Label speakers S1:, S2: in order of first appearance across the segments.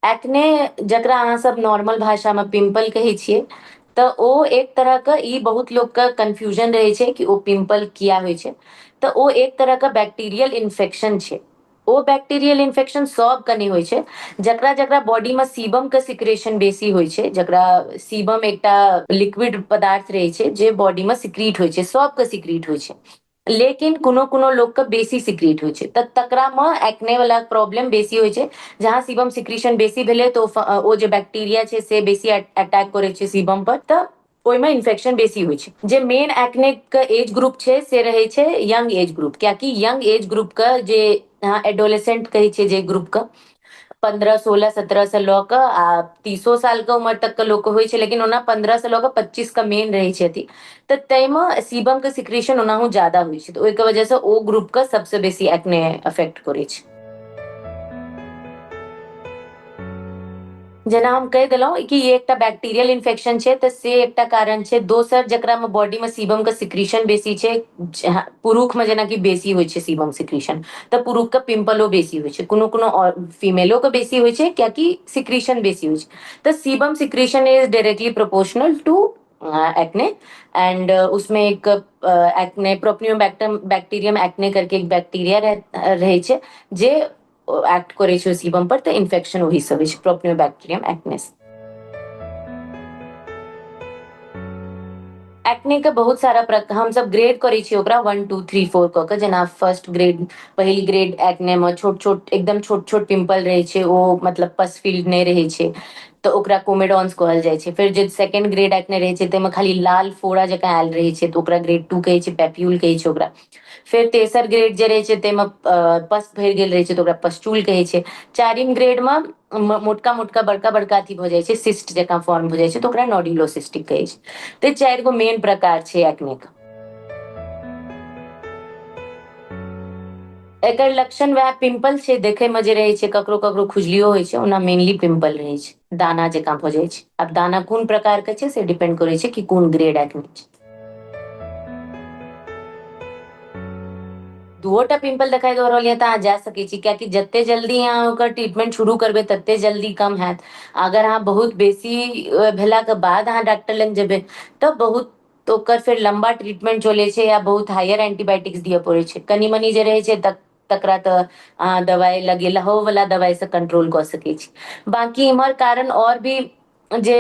S1: Acne जकरा अहाँ सब नॉर्मल भाषा मे पिम्पल कहै छियै, तऽ ओ एक तरह के ई बहुत लोक के कंफ्यूजन रहै छै कि ओ पिम्पल किया होइ छै। तऽ ओ एक तरह के बैक्टीरियल इन्फेक्शन छै। ओ बैक्टीरियल इन्फेक्शन सबके नहि होइ छै, जकरा जकरा बॉडी मे सीबम के सिक्रेशन बेसी होइ छै, जकरा सीबम एकटा लिक्विड पदार्थ रहै छै जे बॉडी मे सिक्रीट होइ छै, सबके सिक्रीट होइ छै, लेकिन कोनो कोनो लोक के बेसी सिक्रीट होइ छै, तऽ तकरा मे एक्ने वाला प्रॉब्लम बेसी होइ छै। जहाँ सीबम सिक्रीशन बेसी भेलै तऽ ओ जे बैक्टीरिया छै से बेसी अटैक करै छै सीबम पर, तऽ ओहिमे इन्फेक्शन बेसी होइ छै। जे मेन एक्ने के एज ग्रुप छै से रहै छै यंग एज ग्रुप, कियाकि यंग एज ग्रुप के जे अहाँ एडोलेसेंट कहै छियै, जे ग्रुप के 15 16 17 से लऽ कऽ आ 30 साल के उम्र तक के लोक होइ छै, लेकिन ओना 15 से लऽ कऽ 25 के मेन रहै छै अथी, तऽ ताहिमे सीबम के सिक्रीशन ओनाहु ज्यादा होइ छै, तऽ ओहिके वजह से ओ ग्रुप के सबसे बेसी एक्ने अफेक्ट करै छै। जेना हम कहि देलहुँ कि ई एकटा बैक्टीरियल इन्फेक्शन छै, तऽ से एकटा कारण छै। दोसर, जकरा मे बॉडी मे सीबम के सिक्रीशन बेसी छै, पुरुष मे जेनाकि बेसी होइ छै सीबम सिक्रीशन, तऽ पुरुष के पिम्पलो बेसी होइ छै, कोनो कोनो फीमेलो के बेसी होइ छै, कियाकि सिक्रीशन बेसी होइ छै। तऽ sebum secretion is directly proportional to acne, and उसमें एक एक्ने प्रोपियोबैक्टम बैक्टीरियम एक्ने करके एक बैक्टीरिया रहै छै जे एक्ट करै छै सीबम पर, तऽ इन्फेक्शन ओही से होइ छै, प्रोपियोबैक्टीरियम एक्नेस। एक्ने के बहुत सारा हमसब ग्रेड करै छियै ओकरा 1 2 3 4 कऽ के। जेना फर्स्ट ग्रेड, पहिल ग्रेड एक्ने मे छोट छोट, एकदम छोट छोट पिम्पल रहै छै, ओ मतलब पस फील्ड नहि रहै छै, तऽ ओकरा कोमेडॉन्स कहल जाइ छै। फेर जे सेकेंड ग्रेड एक्ने रहै छै ताहिमे खाली लाल फोड़ा जकाँ आयल रहै छै, तऽ ओकरा ग्रेड 2 कहै छै, पैप्यूल कहै छै ओकरा। फेर तेसर ग्रेड जे रहै छै ताहिमे पस भरि गेल रहै छै, तऽ ओकरा पस्चूल कहै छै। चारिम ग्रेड मे मोटका मोटका बड़का बड़का अथी भऽ जाइ छै, सिस्ट जकाँ फॉर्म भऽ जाइ छै, तऽ ओकरा नोड्यूलोसिस्टिक कहै छै। तऽ 4 गो मेन प्रकार छै एक्ने के। एकर लक्षण वएह पिम्पल छै, देखे मे जे रहै छै, ककरो ककरो खुजलियो होइ छै, ओना मेनली पिम्पल रहै छै, दाना जकाँ भऽ जाइ छै। आब दाना कोन प्रकार के छै से डिपेंड करै छै कि कोन ग्रेड एक्ने छै। दूओटा पिम्पल देखाइ दऽ रहल यऽ तऽ अहाँ जा सकै छी, कियाकि जते जल्दी अहाँ ओकर ट्रीटमेंट शुरू करबै तते जल्दी कम हैत। अगर अहाँ बहुत बेसी भेलाके बाद अहाँ डॉक्टर लग जेबै तऽ बहुत ओकर फेर लम्बा ट्रीटमेंट चलै छै या बहुत हायर एंटीबायोटिक्स दिअ पड़ै छै। कनि मनी जे रहै छै तकरा तऽ अहाँ दवाइ लगेलहो वाला दवाइ से कंट्रोल कऽ सकै छी। बाकी इम्हर कारण और भी जे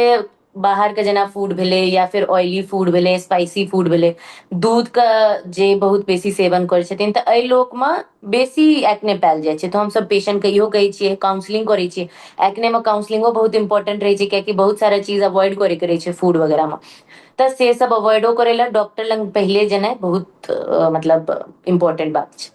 S1: बाहर के जेना फूड भेलै या फिर ऑयली फूड भेलै, स्पाइसी फूड भेलै, दूध के जे बहुत बेसी सेवन करै छथिन, तऽ एहि लोक मे बेसी एक्ने पायल जाइ छै। तऽ हमसब पेशेंट के इहो कहै छियै, काउंसलिंग करै छियै। एक्ने मे काउंसलिंगो बहुत इंपॉर्टेंट रहै छै, कियाकि बहुत सारा चीज अवॉइड करे के रहै छै फूड वगैरह मे, तऽ से सब अवॉइडो करै लए डॉक्टर लग पहिले जेनाइ बहुत मतलब इम्पोर्टेंट बात छै।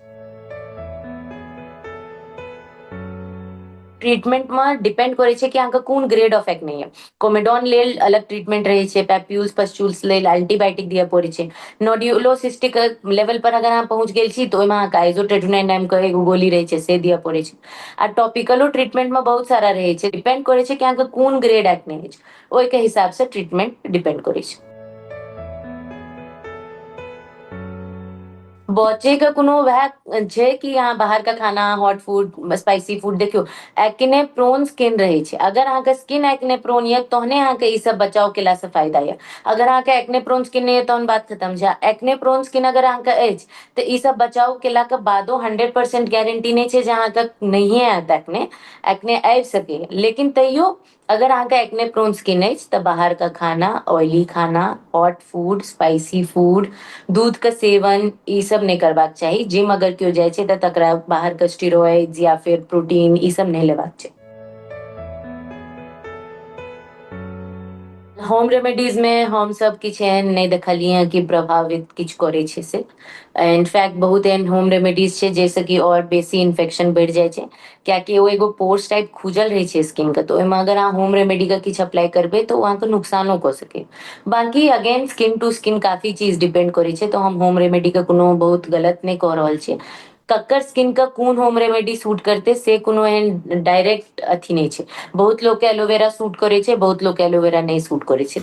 S1: ट्रीटमेंट मे डिपेंड करै छै कि अहाँके कोन ग्रेड ऑफ एक्ने यऽ। कोमेडॉन लेल अलग ट्रीटमेंट रहै छै, पैप्यूल्स पस्चूल्स लेल एंटीबायोटिक दिअ पड़ै छै। नोड्यूलोसिस्टिक लेवल पर अगर अहाँ पहुँच गेल छी तऽ ओहिमे अहाँके आइसोट्रेटिनोइन नाम के एगो गोली रहै छै, से दिअ पड़ै छै। आ टॉपिकलो ट्रीटमेंट मे बहुत सारा रहै छै, डिपेंड करै छै कि अहाँके कोन ग्रेड एक्ने अछि, ओहिके हिसाब से ट्रीटमेंट डिपेंड करै छै। बचे के कोनो वएह छै कि अहाँ बाहर के खाना, हॉट फूड, स्पाइसी फूड, देखियौ एक्ने प्रोन स्किन रहै छै, अगर अहाँके स्किन एक्ने प्रोन यऽ तहने अहाँके ई सब बचाव केला से फायदा यऽ। अगर अहाँके एक्ने प्रोन स्किन नहि यऽ तहन बात खतम छै। एक्ने प्रोन स्किन अगर अहाँके अछि तऽ ई सब बचाव केला के बादो 100% गारंटी नहि छै जे अहाँके नहिये आयत एक्ने, एक्ने आबि सकैए, लेकिन तैयो अगर अहाँके एक्ने प्रोन स्किन अछि तऽ बाहर के खाना, ऑयली खाना, हॉट फूड, स्पाइसी फूड, दूध के सेवन ई सब नहि करबाक चाही। जिम अगर केओ जाइ छै तऽ तकरा बाहर के स्टेरॉइड्स या फिर प्रोटीन ई सब नहि लेबाक चाही। होम रेमेडीज में हम सब किछु एहन नहि देखलियै हँ कि प्रभावित किछु करै छै से। इनफैक्ट बहुत एहन होम रेमेडीज छै जाहिसँ कि आओर बेसी इन्फेक्शन बढ़ि जाइ छै, कियाकि ओ एगो पोर्स टाइप खुजल रहै छै स्किन के, तऽ ओहिमे अगर अहाँ होम रेमेडी के किछु अप्लाई करबै तऽ ओ अहाँके नुकसानो कऽ सकैए। बाकी अगेन स्किन टू स्किन काफी चीज डिपेंड करै छै, तऽ हम होम रेमेडी के कोनो बहुत गलत नहि कऽ रहल छियै। ककर स्किन के कोन होम रेमेडी सूट करतै से कोनो एहन डायरेक्ट अथी नहि छै। बहुत लोक के एलोवेरा सूट करै छै, बहुत लोक के एलोवेरा नहि सूट करै छै।